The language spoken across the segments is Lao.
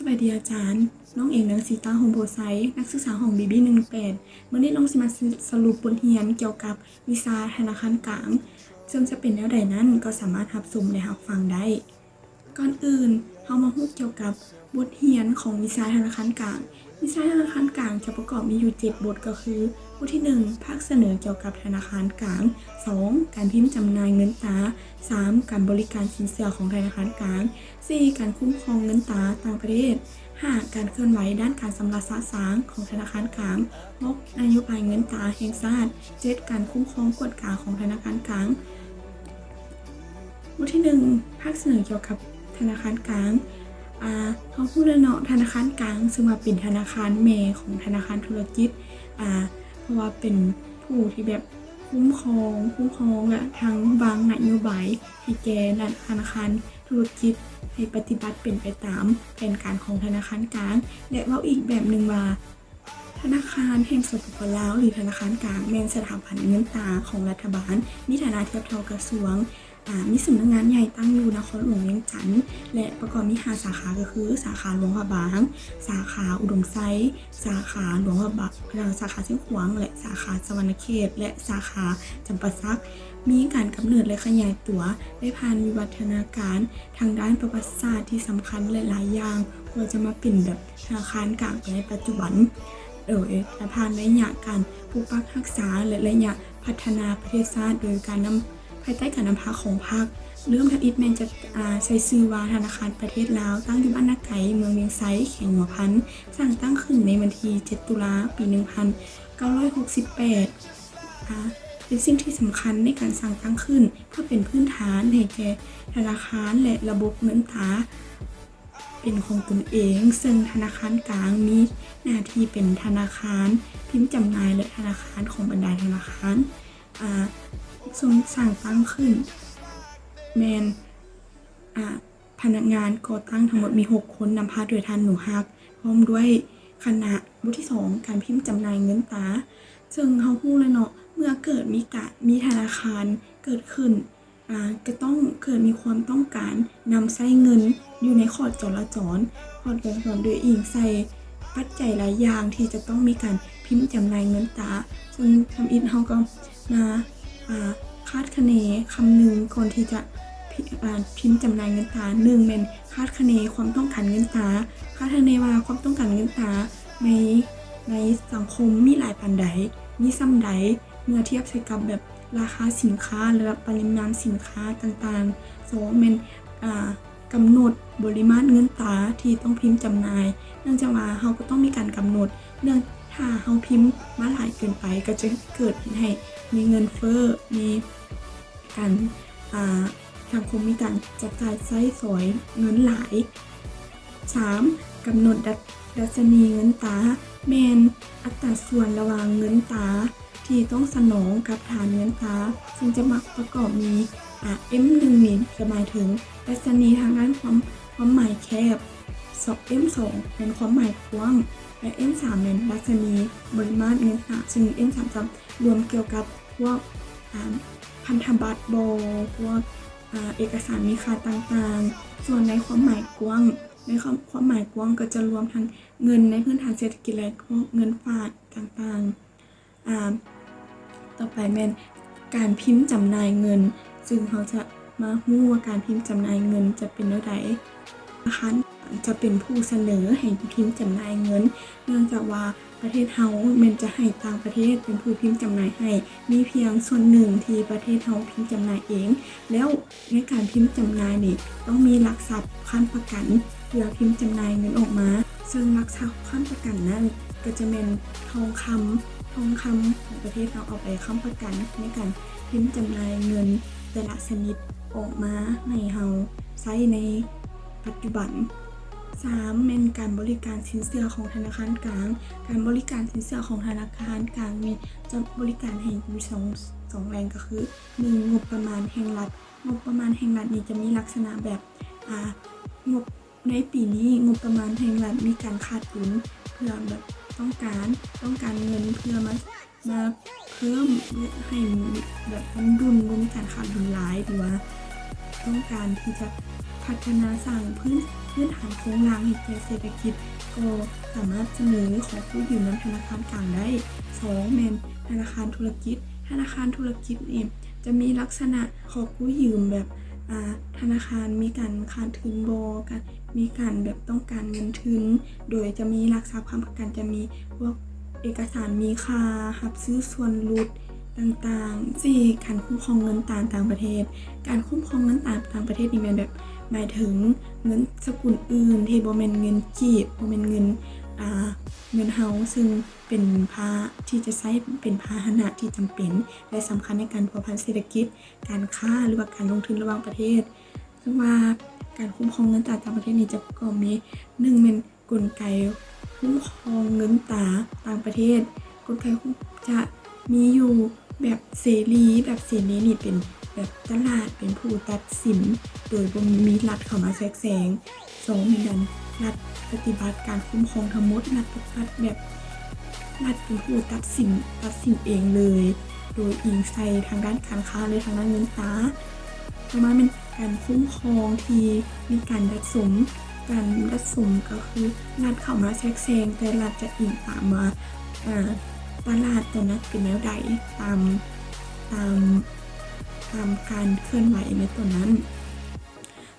ສະບາຍດີອາຈານ, ນ້ອງເອງ ນາງສີຕາ ຫົງໂພໄຊ, ນັກສຶກສາຫ້ອງ ບີບີ ໜຶ່ງໜຶ່ງແປດ. ມື້ນີ້ນ້ອງຊິມາສະຫຼຸບບົດຮຽນກ່ຽວກັບວິຊາທະນາຄານກາງ, ເຊິ່ງຈະເປັນແນວໃດນັ້ນກໍສາມາດຮັບຊົມ ແລະ ຮັບຟັງໄດ້. ກ່ອນອື່ນ, ເຮົາມາຮູ້ກ່ຽວກັບບົດຮຽນຂອງວິຊາທະນາຄານກາງ. ວິຊາທະນາຄານກາງຈະປະກອບມີຢູ່ເຈັດບົດ ກໍຄື ບົດທີໜຶ່ງ ພາກສະເໜີກ່ຽວກັບທະນາຄານກາງ, ສອງ ການພິມຈຳໜ່າຍເງິນຕາ, ສາມ ການບໍລິການສິນເຊື່ອຂອງທະນາຄານກາງ, ສີ່ ການຄຸ້ມຄອງເງິນຕາຕ່າງປະເທດ, ຫ້າ ການເຄື່ອນໄຫວດ້ານການຊຳລະສະສາງຂອງທະນາຄານກາງ, ຫົກ ນະໂຍບາຍເງິນຕາແຫ່ງຊາດ, ເຈັດ ການຄຸ້ມຄອງກວດກາຂອງທະນາຄານກາງ. ບົດທີໜຶ່ງ ພາກສະເໜີກ່ຽວກັບທະນາຄານກາງ. ອາ ເຮົາຮູ້ແລ້ວເນາະ, ທະນາຄານກາງ ເຊິ່ງວ່າເປັນທະນາຄານແມ່ຂອງທະນາຄານທຸລະກິດ, ອາ ເພາະວ່າເປັນຜູ້ທີ່ແບບຄຸ້ມຄອງ, ຄຸ້ມຄອງ ແລະ ທັງວາງນະໂຍບາຍໃຫ້ແກ່ທະນາຄານທຸລະກິດ ໃຫ້ປະຕິບັດເປັນໄປຕາມແຜນການຂອງທະນາຄານກາງ ແລະ ເວົ້າອີກແບບໜຶ່ງວ່າ ທະນາຄານແຫ່ງ ສປປ ລາວ ຫຼື ທະນາຄານກາງ ແມ່ນສະຖາບັນເງິນຕາຂອງລັດຖະບານ, ມີຖານະທຽບເທົ່າກະຊວງ, ອາ ມີສຳນັກງານໃຫຍ່ຕັ້ງຢູ່ນະຄອນຫຼວງວຽງຈັນ ແລະ ປະກອບມີຫ້າສາຂາ ກໍຄື ສາຂາຫຼວງພະບາງ, ສາຂາອຸດົມໄຊ, ສາຂາຫຼວງພະບາງ, ສາຂາຊຽງຂວາງ ແລະ ສາຂາສະຫວັນນະເຂດ ແລະ ສາຂາຈຳປາສັກ. ມີການກຳເນີດ ແລະ ຂະຫຍາຍຕົວໄດ້ຜ່ານວິວັດທະນາການທາງດ້ານປະຫວັດສາດທີ່ສຳຄັນຫຼາຍໆຢ່າງ ກວ່າຈະມາເປັນແບບທະນາຄານກາງໃນປັດຈຸບັນ ໂດຍ ແລະ ຜ່ານໄລຍະການປົກປັກຮັກສາ ແລະ ໄລຍະພັດທະນາປະເທດຊາດ ໂດຍການນຳ ພາຍໃຕ້ການນຳພາຂອງພັກ. ເລີ່ມທຳອິດແມ່ນຈະ ອາ ໃຊ້ຊື່ວ່າທະນາຄານປະເທດລາວ, ຕັ້ງຢູ່ບ້ານນາໄກ, ເມືອງວຽງໄຊ, ແຂວງຫົວພັນ, ສ້າງຕັ້ງຂຶ້ນໃນວັນທີເຈັດ ຕຸລາ ປີໜຶ່ງພັນເກົ້າຮ້ອຍຫົກສິບແປດ. ອາ ເປັນສິ່ງທີ່ສຳຄັນໃນການສ້າງຕັ້ງຂຶ້ນ ເພື່ອເປັນພື້ນຖານໃຫ້ແກ່ທະນາຄານ ແລະ ລະບົບເງິນຕາເປັນຂອງຕົນເອງ, ເຊິ່ງທະນາຄານກາງມີໜ້າທີ່ເປັນທະນາຄານພິມຈຳໜ່າຍ ແລະ ທະນາຄານຂອງບັນດາທະນາຄານ. ອາ ເຊິ່ງສ້າງຕັ້ງຂຶ້ນແມ່ນ ອາ ພະນັກງານກໍ່ຕັ້ງທັງໝົດມີຫົກຄົນ, ນຳພາໂດຍທ່ານ ໜູຮັກ ພ້ອມດ້ວຍຄະນະ. ບົດທີສອງ ການພິມຈຳໜ່າຍເງິນຕາ, ເຊິ່ງເຮົາຮູ້ແລ້ວເນາະ, ເມື່ອເກີດມີການ ມີທະນາຄານເກີດຂຶ້ນ, ອາ ຈະຕ້ອງເກີດມີຄວາມຕ້ອງການນຳໃຊ້ເງິນຢູ່ໃນຂອດຈະລາຈອນ, ຂອດຈະລາຈອນໂດຍອີງໃສ່ປັດໄຈຫຼາຍຢ່າງທີ່ຈະຕ້ອງມີການພິມຈຳໜ່າຍເງິນຕາ. ເຊິ່ງທຳອິດເຮົາກໍມາ ອາ ຄາດຄະເນຄຳໜຶ່ງກ່ອນທີ່ຈະພິ ອາ ພິມຈຳໜ່າຍເງິນຕາ. ໜຶ່ງ ແມ່ນຄາດຄະເນຄວາມຕ້ອງການເງິນຕາ. ຄາດຄະເນວ່າຄວາມຕ້ອງການເງິນຕາໃນ ໃນສັງຄົມມີຫຼາຍປານໃດ, ມີສ່ຳໃດ ເມື່ອທຽບໃສ່ກັບແບບລາຄາສິນຄ້າ ແລະ ປະລິມານສິນຄ້າຕ່າງໆ. ສອງ ແມ່ນ ອາ ກຳນົດບໍລິມານເງິນຕາທີ່ຕ້ອງພິມຈຳໜ່າຍ, ເນື່ອງຈາກວ່າເຮົາກໍຕ້ອງມີການກຳນົດ, ເນື່ອງຖ້າເຮົາພິມມາຫຼາຍເກີນໄປ ກໍຈະເກີດເຮັດໃຫ້ມີເງິນເຟີ້, ມີການ ອາ ສັງຄົມມີການຈັບຈ່າຍໃຊ້ສອຍເງິນຫຼາຍ. ສາມ ກຳນົດດັດ ດັດຊະນີເງິນຕາ, ແມ່ນອັດຕາສ່ວນລະຫວ່າງເງິນຕາ ທີ່ຕ້ອງສະໜອງກັບຖານເງິນຕາ, ເຊິ່ງຈະມັກປະກອບມີ ອາ ເອັມໜຶ່ງນີ້ຈະໝາຍເຖິງດັດຊະນີທາງດ້ານຄວາມ ຄວາມໝາຍແຄບ, ສອງ ເອັມສອງ ແມ່ນຄວາມໝາຍກວ້າງ ແລະ ເອັມສາມ ແມ່ນດັດຊະນີບໍລິມານເງິນຕາ, ເຊິ່ງ ເອັມສາມ ຈະລວມກ່ຽວກັບພວກ ອາ ພັນທະບັດບໍ ພວກ ອາ ເອກະສານມີຄ່າຕ່າງໆ. ສ່ວນໃນຄວາມໝາຍກວ້າງ ໃນຄວາມ ຄວາມໝາຍກວ້າງກໍຈະລວມທັງເງິນໃນພື້ນຖານເສດຖະກິດ ແລະ ພວກເງິນຝາກຕ່າງໆ. ອາ ຕໍ່ໄປແມ່ນການພິມຈຳໜ່າຍເງິນ, ເຊິ່ງເຮົາຈະມາຮູ້ວ່າການພິມຈຳໜ່າຍເງິນຈະເປັນແນວໃດ. ທະນາຄານຈະເປັນຜູ້ສະເໜີໃຫ້ພິມຈຳໜ່າຍເງິນ, ເນື່ອງຈາກວ່າປະເທດເຮົາແມ່ນຈະໃຫ້ຕ່າງປະເທດເປັນຜູ້ພິມຈຳໜ່າຍໃຫ້, ມີພຽງສ່ວນໜຶ່ງທີ່ປະເທດເຮົາພິມຈຳໜ່າຍເອງ. ແລ້ວ ໃນການພິມຈຳໜ່າຍນີ້ ຕ້ອງມີຫຼັກຊັບຄ້ຳປະກັນເພື່ອພິມຈຳໜ່າຍເງິນອອກມາ, ເຊິ່ງຫຼັກຊັບຄ້ຳປະກັນນັ້ນກໍຈະແມ່ນທອງຄຳ, ທອງຄຳຂອງປະເທດເຮົາເອົາໄປຄ້ຳປະກັນໃນການພິມຈຳໜ່າຍເງິນແຕ່ລະຊະນິດອອກມາໃຫ້ເຮົາໃຊ້ໃນປັດຈຸບັນ. ສາມ ແມ່ນການບໍລິການສິນເຊື່ອຂອງທະນາຄານກາງ. ການບໍລິການສິນເຊື່ອຂອງທະນາຄານກາງນີ້ຈະບໍລິການໃຫ້ຢູ່ສອງ ສອງແຫຼ່ງ ກໍຄື ໜຶ່ງ ງົບປະມານແຫ່ງລັດ. ງົບປະມານແຫ່ງລັດນີ້ຈະມີລັກສະນະແບບ ອາ ງົບ ໃນປີນີ້ງົບປະມານແຫ່ງລັດມີການຂາດດຸນ ເພື່ອແບບຕ້ອງການ ຕ້ອງການເງິນເພື່ອມາ ມາເພີ່ມໃຫ້ແບບມັນດຸນ ບໍ່ມີການຂາດດຸນຫຼາຍ ຫຼືວ່າຕ້ອງການທີ່ຈະພັດທະນາສ້າງພື້ນ ພື້ນຖານໂຄງລ່າງໃຫ້ແກ່ເສດຖະກິດ ກໍສາມາດສະເໜີຂໍກູ້ຢືມນຳທະນາຄານກາງໄດ້. ສອງ ແມ່ນທະນາຄານທຸລະກິດ. ທະນາຄານທຸລະກິດນີ້ຈະມີລັກສະນະຂໍກູ້ຢືມແບບ ອາ ທະນາຄານມີການຂາດທຶນບໍ່ ການ ມີການແບບຕ້ອງການເງິນທຶນ ໂດຍຈະມີຫຼັກຊັບຄ້ຳປະກັນ, ຈະມີພວກເອກະສານມີຄ່າ, ຮັບຊື້ສ່ວນຫຼຸດຕ່າງໆ. ສີ່ ການຄຸ້ມຄອງເງິນຕາຕ່າງປະເທດ. ການຄຸ້ມຄອງເງິນຕາຕ່າງປະເທດນີ້ແມ່ນແບບ ໝາຍເຖິງເງິນສະກຸນອື່ນທີ່ບໍ່ແມ່ນເງິນກີບ, ບໍ່ແມ່ນເງິນ ອາ ເງິນເຮົາ, ເຊິ່ງເປັນພາ ທີ່ຈະໃຊ້ເປັນພາຫະນະທີ່ຈຳເປັນ ແລະ ສຳຄັນໃນການພົວພັນເສດຖະກິດ, ການຄ້າ ຫຼືວ່າການລົງທຶນລະຫວ່າງປະເທດ. ເຊິ່ງວ່າການຄຸ້ມຄອງເງິນຕາຕ່າງປະເທດນີ້ຈະປະກອບມີ ໜຶ່ງ ແມ່ນກົນໄກຄຸ້ມຄອງເງິນຕາຕ່າງປະເທດ. ກົນໄກຈະມີຢູ່ແບບເສລີ, ແບບເສລີນີ້ເປັນແບບຕະຫຼາດເປັນຜູ້ຕັດສິນ ໂດຍບໍ່ມີລັດເຂົ້າມາແຊກແຊງ. ສອງ ແມ່ນລັດປະຕິບັດການຄຸ້ມຄອງທັງໝົດ, ລັດປະຕິບັດແບບ ລັດເປັນຜູ້ຕັດສິນ, ຕັດສິນເອງເລີຍ ໂດຍອີງໃສ່ທາງດ້ານການຄ້າ ແລະ ທາງດ້ານເງິນຕາ. ຕໍ່ມາແມ່ນການຄຸ້ມຄອງທີ່ມີການດັດສົມ. ການດັດສົມກໍຄືລັດເຂົ້າມາແຊກແຊງ, ແຕ່ລັດຈະອີງຕາມວ່າ ເອີ ຕະຫຼາດຕອນນັ້ນເປັນແນວໃດ ຕາມ ຕາມ ຕາມການເຄື່ອນໄຫວໃນຕອນນັ້ນ.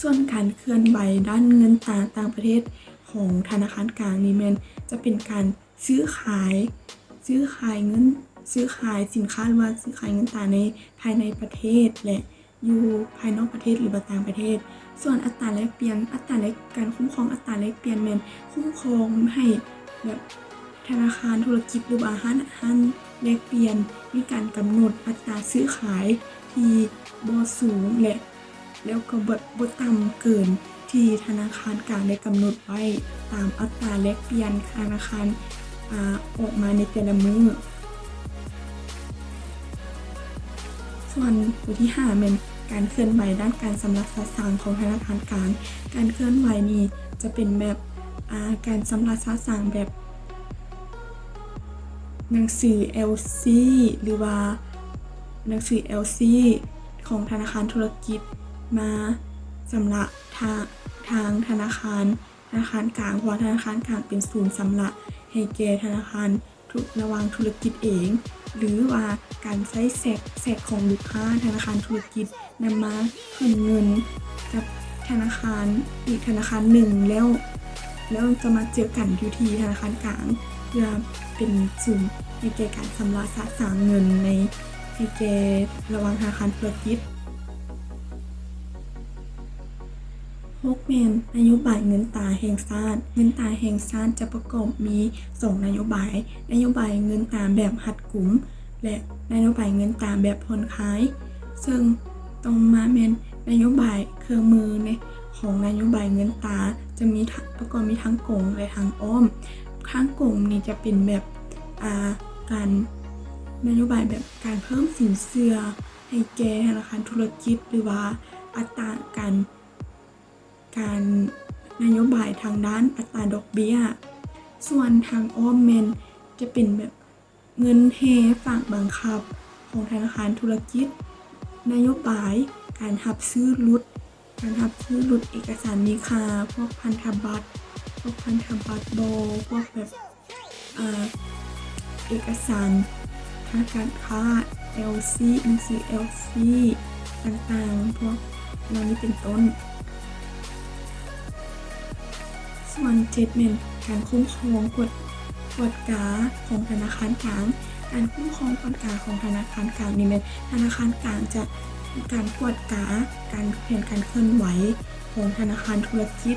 ສ່ວນການເຄື່ອນໄຫວດ້ານເງິນຕາຕ່າງປະເທດຂອງທະນາຄານກາງນີ້ແມ່ນຈະເປັນການ ຊື້ຂາຍ, ຊື້ຂາຍເງິນ, ຊື້ຂາຍສິນຄ້າ ຫຼືວ່າຊື້ຂາຍເງິນຕາໃນ ພາຍໃນປະເທດ ແລະ ຢູ່ພາຍນອກປະເທດ ຫຼືວ່າຕ່າງປະເທດ. ສ່ວນອັດຕາແລກປ່ຽນ, ອັດຕາແລກ, ການຄຸ້ມຄອງອັດຕາແລກປ່ຽນແມ່ນຄຸ້ມຄອງໃຫ້ແບບທະນາຄານທຸລະກິດ ຫຼືວ່າຮ້ານ, ຮ້ານແລກປ່ຽນ ມີການກຳນົດອັດຕາຊື້ຂາຍທີ່ບໍ່ສູງ ແລະ ແລ້ວກໍບໍ່ ບໍ່ຕ່ຳເກີນທີ່ທະນາຄານກາງໄດ້ກຳນົດໄວ້ຕາມອັດຕາແລກປ່ຽນທະນາຄານ ອາ ອອກມາໃນແຕ່ລະມື້. ສ່ວນໂຕທີຫ້າແມ່ນການເຄື່ອນໄຫວດ້ານການຊຳລະສະສາງຂອງທະນາຄານກາງ. ການເຄື່ອນໄຫວນີ້ຈະເປັນແບບ ອາ ການຊຳລະສະສາງແບບ ໜັງສື ແອລຊີ ຫຼືວ່າໜັງສື ແອລຊີ ຂອງທະນາຄານທຸລະກິດມາຊຳລະທາ ທາງທະນາຄານ, ທະນາຄານກາງ, ເພາະວ່າທະນາຄານກາງເປັນສູນຊຳລະໃຫ້ແກ່ທະນາຄານທຸ ລະຫວ່າງທຸລະກິດເອງ ຫຼືວ່າການໃຊ້ແຊັກ, ແຊັກຂອງລູກຄ້າທະນາຄານທຸລະກິດ ນຳມາຂຶ້ນເງິນກັບທະນາຄານອີກທະນາຄານໜຶ່ງແລ້ວ, ແລ້ວຈະມາເຈີກັນຢູ່ທີ່ທະນາຄານກາງ ເພື່ອເປັນສູນໃຫ້ແກ່ການຊຳລະສະສາງເງິນໃນ ໃຫ້ແກ່ລະຫວ່າງທະນາຄານທຸລະກິດ. ຫົກແມ່ນນະໂຍບາຍເງິນຕາແຫ່ງຊາດ. ເງິນຕາແຫ່ງຊາດຈະປະກອບມີສອງນະໂຍບາຍ, ນະໂຍບາຍເງິນຕາແບບຮັດກຸມ ແລະ ນະໂຍບາຍເງິນຕາແບບຜ່ອນຄາຍ, ເຊິ່ງຕໍ່ມາແມ່ນນະໂຍບາຍເຄື່ອງມືໃນ ຂອງນະໂຍບາຍເງິນຕາ ຈະມີ ປະກອບມີທາງກົງ ແລະ ທາງອ້ອມ. ທາງກົງນີ້ຈະເປັນແບບ ອາ ການ ນະໂຍບາຍແບບການເພີ່ມສິນເຊື່ອໃຫ້ແກ່ທະນາຄານທຸລະກິດ ຫຼືວ່າອັດຕາການ ການ ນະໂຍບາຍທາງດ້ານອັດຕາດອກເບ້ຍ. ສ່ວນທາງອ້ອມແມ່ນຈະເປັນແບບເງິນແຮ່ຝາກບັງຄັບຂອງທະນາຄານທຸລະກິດ, ນະໂຍບາຍການຮັບຊື້ຫຼຸດ, ການຮັບຊື້ຫຼຸດເອກະສານມີຄ່າ, ພວກພັນທະບັດ, ພວກພັນທະບັດບໍ, ພວກແບບ ອາ ເອກະສານທາງການຄ້າ ແອລຊີ ໜັງສື ແອລຊີ ຕ່າງໆ ພວກເຫຼົ່ານີ້ເປັນຕົ້ນ. ສ່ວນເຈັດແມ່ນການຄຸ້ມຄອງກວດ ກວດກາຂອງທະນາຄານກາງ. ການຄຸ້ມຄອງກວດກາຂອງທະນາຄານກາງນີ້ແມ່ນທະນາຄານກາງຈະ ການກວດກາການ ແຜນການເຄື່ອນໄຫວຂອງທະນາຄານທຸລະກິດ,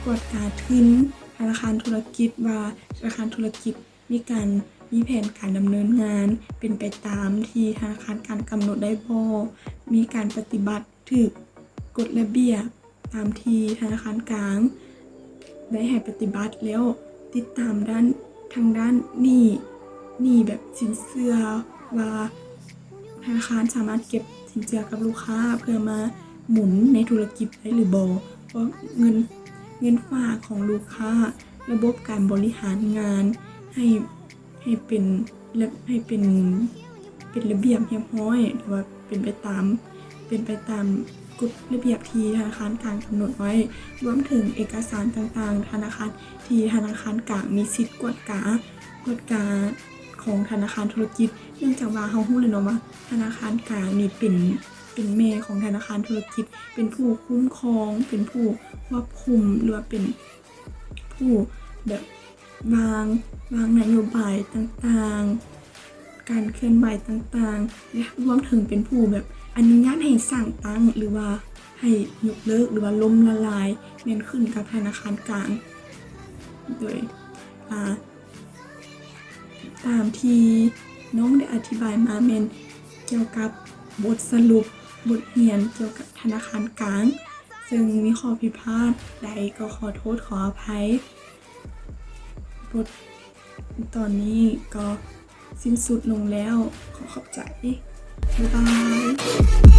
ກວດກາທຶນ ທະນາຄານທຸລະກິດວ່າ ທະນາຄານທຸລະກິດມີການ ມີແຜນການດຳເນີນງານເປັນໄປຕາມທີ່ທະນາຄານກາງກຳນົດໄດ້ບໍ່, ມີການປະຕິບັດຖືກກົດລະບຽບຕາມທີ່ທະນາຄານກາງໄດ້ໃຫ້ປະຕິບັດ, ແລ້ວຕິດຕາມດ້ານ ທາງດ້ານໜີ້ ໜີ້ແບບສິນເຊື່ອວ່າ ທະນາຄານສາມາດເກັບສິນເຊື່ອກັບລູກຄ້າເພື່ອມາໝູນໃນທຸລະກິດໄດ້ຫຼືບໍ່, ພວກເງິນ ເງິນຝາກຂອງລູກຄ້າ, ລະບົບການບໍລິຫານງານໃຫ້ ໃຫ້ເປັນ ໃຫ້ເປັນ ເປັນລະບຽບຮຽບຮ້ອຍ ຫຼືວ່າເປັນໄປຕາມ ເປັນໄປຕາມ ກົດລະບຽບທີ່ທະນາຄານກາງກຳນົດໄວ້, ລວມເຖິງເອກະສານຕ່າງໆທະນາຄານ ທີ່ທະນາຄານກາງມີສິດກວດກາ, ກວດກາຂອງທະນາຄານທຸລະກິດ, ເນື່ອງຈາກວ່າເຮົາຮູ້ແລ້ວເນາະວ່າ ທະນາຄານກາງນີ້ເປັນ ເປັນແມ່ຂອງທະນາຄານທຸລະກິດ, ເປັນຜູ້ຄຸ້ມຄອງ, ເປັນຜູ້ຄວບຄຸມ ຫຼືວ່າເປັນຜູ້ແບບ ວາງ ວາງນະໂຍບາຍຕ່າງໆ, ການເຄື່ອນໄຫວຕ່າງໆ ແລະ ລວມເຖິງເປັນຜູ້ແບບອະນຸຍາດໃຫ້ສ້າງຕັ້ງ ຫຼືວ່າໃຫ້ຍົກເລີກ ຫຼືວ່າລົ້ມລະລາຍ ແມ່ນຂຶ້ນກັບທະນາຄານກາງ. ໂດຍ ອາ ຕາມທີ່ນ້ອງໄດ້ອະທິບາຍມາແມ່ນກ່ຽວກັບບົດສະຫຼຸບບົດຮຽນກ່ຽວກັບທະນາຄານກາງ, ເຊິ່ງມີຂໍ້ຜິດພາດໃດກໍຂໍໂທດຂໍອະໄພ. ບົດຕອນນີ້ກໍສິ້ນສຸດລົງແລ້ວ. ຂໍຂອບໃຈ. ບາຍບາຍ.